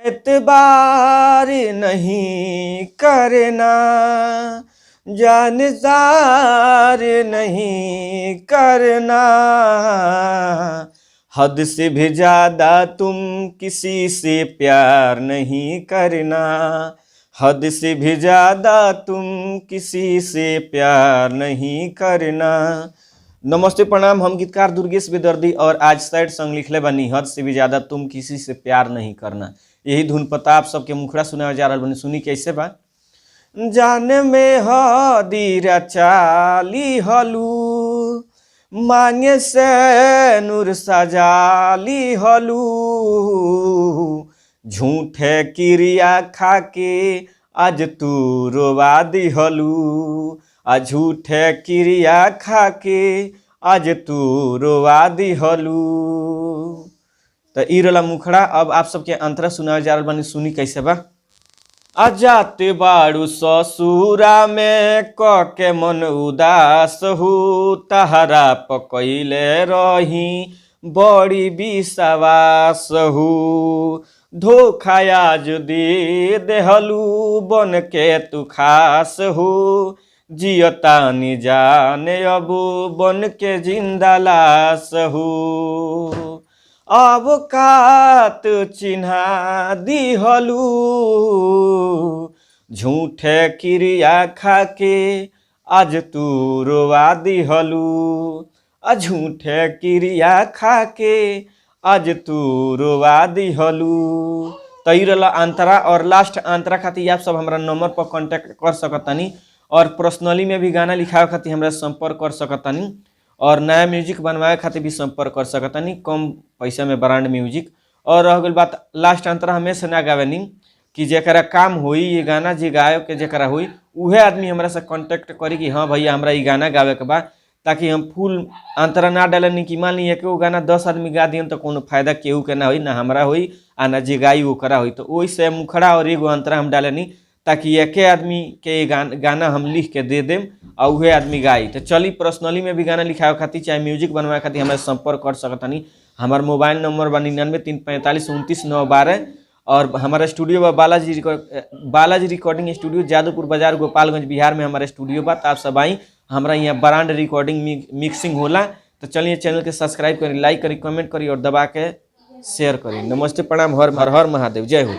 एतबार नहीं करना, जानसार नहीं करना, हद से भी ज़्यादा तुम किसी से प्यार नहीं करना, हद से भी ज़्यादा तुम किसी से प्यार नहीं करना। नमस्ते, प्रणाम। हम गीतकार दुर्गेश बेदर्दी और आज सैड संग लिखले बनी हद से भी ज़्यादा तुम किसी से प्यार नहीं करना। यही धुन पता आप सबके मुखड़ा सुनावे जा रहल बनी। सुनी कैसे बा। जान में हदीरा चाली हलू, मांगे से नूर सजाली हलू, झूठे क्रिया खाके आज तू रोवा दिहलू, आ झूठे क्रिया खाके आज तू रोवा दिहलू। त ई रहला मुखड़ा। अब आप सबके अंतरा सुनावे जा रहल बानी। सुनी कैसे बा। अजात बाड़ू ससुरा में क के मन उदास हु, तहरा पकैले रही बड़ी विश्वास हु, धोखा आज दे देहलू बन के तू खास हु, जियतानी जाने अब बन के जिंदा लाश हु, अब कात चिन्हा दिहलू, झूठे क्रिया खाके आज तू रोवा दिहलू, आ झूठे क्रिया खाके आज तू रोवा दिहलू। त ई रहला अंतरा। और लास्ट अंतरा खातिर आप सब हमरा नंबर पर कांटेक्ट कर सकतानी और पर्सनली में भी गाना लिखावे खातिर हमरा संपर्क कर सकतानी और नया म्यूजिक बनवावे खातिर भी संपर्क कर सकतानी, कम पैसा में ब्रांड म्यूजिक। और रह गइल बात, लास्ट अंतरा हमेशा ना गावेनी कि जेकरा काम होई ये गाना, जे गाय के जेकरा होई उहे आदमी हमरा से कांटेक्ट करी कि हाँ भैया हमरा ई गाना गावे के बा, ताकि हम फुल अंतरा ना डालनी कि मान ली एकेगो गाना 10 आदमी गा दिहन तो कोनो फायदा केहू के ना होई, ना हमरा होई आ ना जे गाई ओकरा होई। तो ओहिसे मुखड़ा और एगो अंतरा हम डालनी ताकि एके आदमी के ये गाना हम लिख के they them आ उहे आदमी गाई। तो चली पर्सनली में भी गाना लिखावे खातिर चाहे म्यूजिक बनवावे खातिर हमरा संपर्क कर सकतानी। हमार मोबाइल नंबर बा 9934529912 और हमारा स्टूडियो बा बालाजी रिकॉर्डिंग स्टूडियो, जादवपुर बाजार, गोपालगंज, बिहार में हमारा स्टूडियो बा। तो आप सब आई, हमरा यहाँ ब्रांड रिकॉर्डिंग मिक्सिंग होला। तो चलिए चैनल के सब्सक्राइब करी, लाइक करी, कमेंट करी और दबा के शेयर करी। नमस्ते, प्रणाम, हर हर हर महादेव, जय हो।